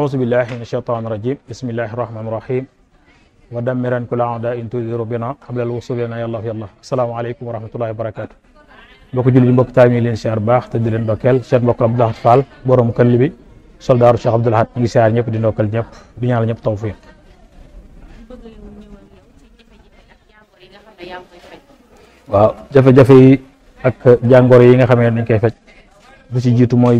أعوذ بالله من الشيطان الرجيم بسم الله الرحمن الرحيم ودمرا كل أعداء تدير بنا قبل الوصول لنا يالله يالله السلام عليكم ورحمة الله وبركاته mbokk jullit mbokk taal mi leen siyaar baax te di leen ndokkeel seen mbokk Abdou Lahad Fall borom këll bi soldaaru Cheikh Abdou Lahad ngi siyaar ñëpp di ndokkeel ñëpp di ñaanal ñëpp tawfiq waaw jafe-jafe yi ak jàngoro yi nga xamee dañ koy faj bu ci jiitu mooy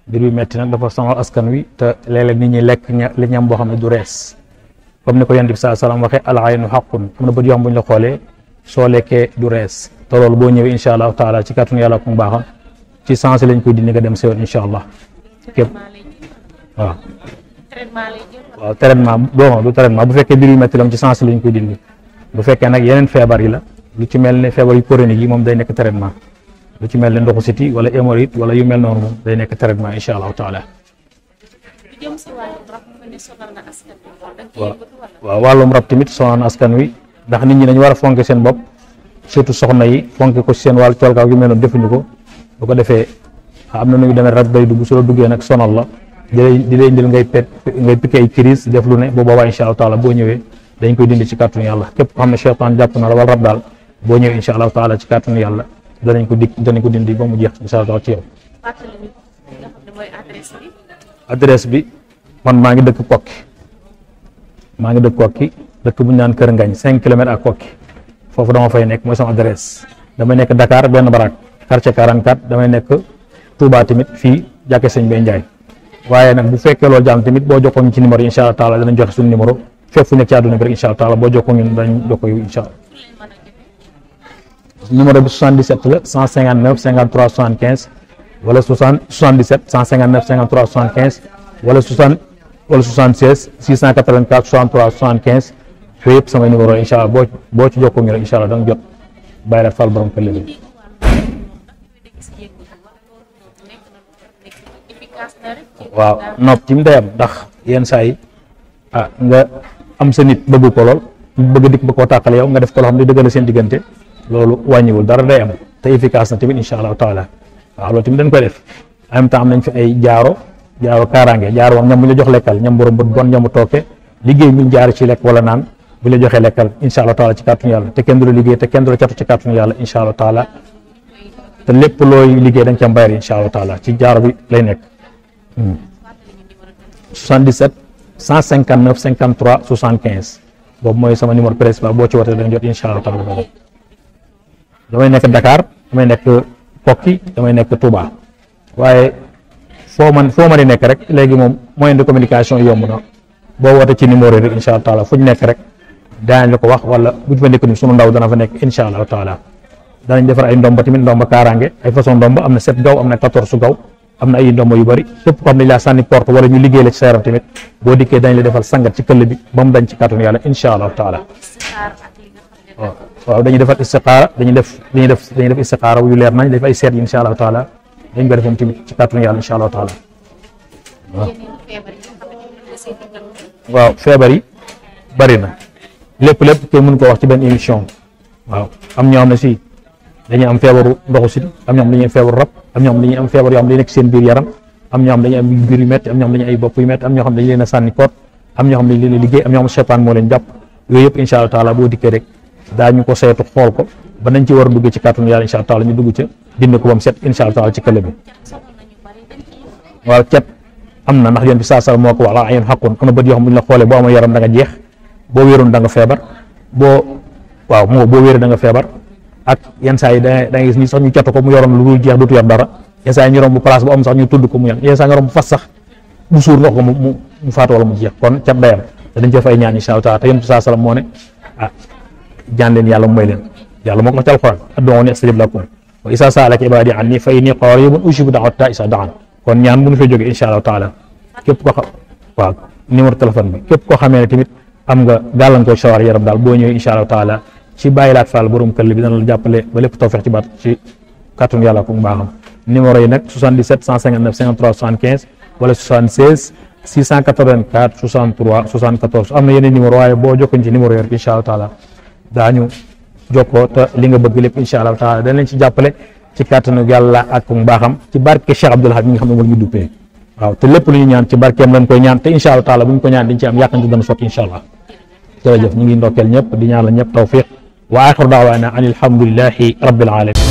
biir bi metti nag dafa sonal askan wi te léeg-léeg nit ñi lekk li ñam boo xam ne du rees comme ni ko yonent bi sallallahu alayhi wasallam waxee al aynu haqqun am na bët yoo xam bu ñu la xoolee soo lekkee du rees te loolu boo ñëwee incha allahu taala ci kàttanu yàlla ku baaxam ci sens lañ koy dindi nga dem sewoon incha allah képp waaw traitement du traitement bu fekkee biir yu metti lam ci sens lañ koy dindi bu fekkee nag yeneen feebar yi la lu ci mel ne feebar yu chronique yi moom day nekk traitement lu ci mel ne ndoxu siti wala hémorroïde wala yu mel noonu moom day nekk traitement incha allahu taala waaw wàllum rab tamit sonal na askan wi ndax nit ñi dañu war a fonke seen bopp surtout soxna yi fonke ko ci seen wàllu colkaaw yu mel noonu defuñu ko bu ko defee am na nu ñu demee rab day dugg su la duggee nag sonal la di lay indil ngay piqué ay crise def lu ne bu boobaa incha allahu taala boo ñëwee dañ koy dindi ci kàttanu yàlla képp ko xam ne cheytaan jàpp na la wala rab daal boo ñëwee incha allahu taala ci kàttanu yàlla danañ ko dindi ba mu jeex incha allah ci yow. adresse bi man maa ngi dëkk Kokki dëkk bu ñu naan Kër Ngañ 5 kilomètres ak Kokki foofu dama fay nekk mooy sama adresse damay nekk Dakar benn barak quartier 44 damay nekk Touba tamit fii jàkke sëñ Bay Njaay waaye nag bu fekkee loolu jàmm tamit boo jokkoo ñu ci numéro yi incha allah taala danañ joxe suñu numéro fépp fu nekk ci àdduna bi rek incha allah taala boo jokkoo ñun dañ jokkoo yu incha allah numéro bi 77 la 159 53 75 wala 77 159 53 75 wala 76 684 63 75 yooyu yëpp samay numéro incha allah boo ci jokkoo ñu rek incha allah da nga jot Baye Lahad Fall borom këll bi. waaw nopp ci mu day am ndax yenn saa yi nga am sa nit bëgg ko lool bëgg dikk ba koo tàqale yow nga def ko loo xam ne dëggal seen diggante loolu wàññiwul dara day am te efficace na tamit incha allahu taala waaw loolu tamit dañ koy def en même temps am nañ fi ay jaaro kaaraange jaaro moom ñam bu ñu la jox lekkal ñam borom bët bon ñamu tooke liggéey ñu jaar ci lekk wala naan bu la joxee lekkal incha allahu taala ci kàttanu yàlla te kenn du la liggéey te kenn du la catu ci kàttanu yàlla incha allahu taala te lépp looy liggéey da nga ci am bayar incha allahu taala ci jaaro bi lay nekk 77 159 53 75 boobu mooy sama numéro principal boo ci wootee da nga jot incha allahu taala damay nekk Dakar damay nekk Kokki damay nekk Touba waaye foo ma di nekk rek léegi moom moyen de communication yomb na boo woote ci numéro yi rek incha allah taala fu ñu nekk rek daañu la ko wax wala bu ñu fa nekk ni sunu ndaw dana fa nekk incha allah taala danañ defar ay ndomba tamit ndomba kaaraange ay façon ndomba am na 7 gaw am na 14 gaw am na ay ndomba yu bëri képp ko xam ne laa sànni porte wala ñu liggéey la ci sa yaram tamit boo dikkee dañ la defal sangat ci këll bi ba mu dañ ci kàttanu yàlla incha allah taala waaw dañuy defal istiqaara dañuy def istiqaara yu leer nañ def ay seet yi incha allahu taala dañ ko defoon tamit ci kàttanu yàlla incha allahu taala waaw feebar yi bëri na lépp te mën ko wax ci benn émission waaw am ñoo xam ne si dañuy am feebaru ndoxu si am ñoo xam dañuy am feebaru rab am ñoo xam dañuy am feebar yoo xam dañuy nekk seen biir yaram am ñoo xam dañuy am biir yu métti am ñoo xam dañuy ay bopp yu métti am ñoo xam dañu leen a sànni koot am ñoo xam dañu leen a liggéey am ñoo xam seytaan moo leen jàpp yooyu yëpp incha allah taala boo dikkee rek daañu ko saytu xool ko ba nañ ci war a dugg ci kàttanu yàlla incha allah taala ñu dugg ca dindi ko ba mu set incha allah taala ci këll bi waaw cet am na ndax yoon bi saa moo ko wax la ayoon xaqun am na bët yoo xam bu ñu la xoolee boo amee yaram da nga jeex boo wéeroon da nga feebar boo wéeree da nga feebar ak yenn saa yi da ngay gis ni sax ñu catu ko mu yoroon lu dul jeex dootu yor dara yenn saa yi ñu romb bu place bu am sax ñu tudd ko mu yem yenn saa yi nga romb bu fas sax bu suur ndox ko mu faatu wala mu jeex kon cat day am te dañ ci fay ñaan incha allah taala te yoon bi saa moo ne jaan leen yàlla mu may leen yàlla moo ko wax ci alquran ud'uuni astajib lakum wa izaa sa'alaka ibaadi anni fa innii qariibun ujiibu da'wata daa'i izaa da'aan kon ñaan bu ñu fay jógee incha allah taala képp ko xam waaw numéro téléphone bi képp koo xamee ne tamit am nga gàllankoor sawar yaram daal boo ñëwee incha allah taala ci Baye Lahad Fall borom këll bi dana la jàppale ba lépp tawfeex ci baat ci kàttanu yàlla ko mbaaxam numéro yi nag 77 159 53 75 wala 76 684 63 74 am na yeneen numéro waaye boo jokkoon ci numéro yi rek incha allah taala daañu jokkoo te li nga bëgg lépp incha allah taala dañ leen ci jàppale ci kàttanu yàlla ak mbaaxam ci barke Cheikh Abdou Lahad mi nga xam ne moo ñu duppee waaw te lépp lu ñu ñaan ci barkeem lañ koy ñaan te incha allah taala bu ñu ko ñaan dañ ci am yàqante dana sotti incha allah jërëjëf ñu ngi ndokkeel ñëpp di ñaan la ñëpp tawfiq wa axiru daawaana an alhamdulillahi rabbil alamin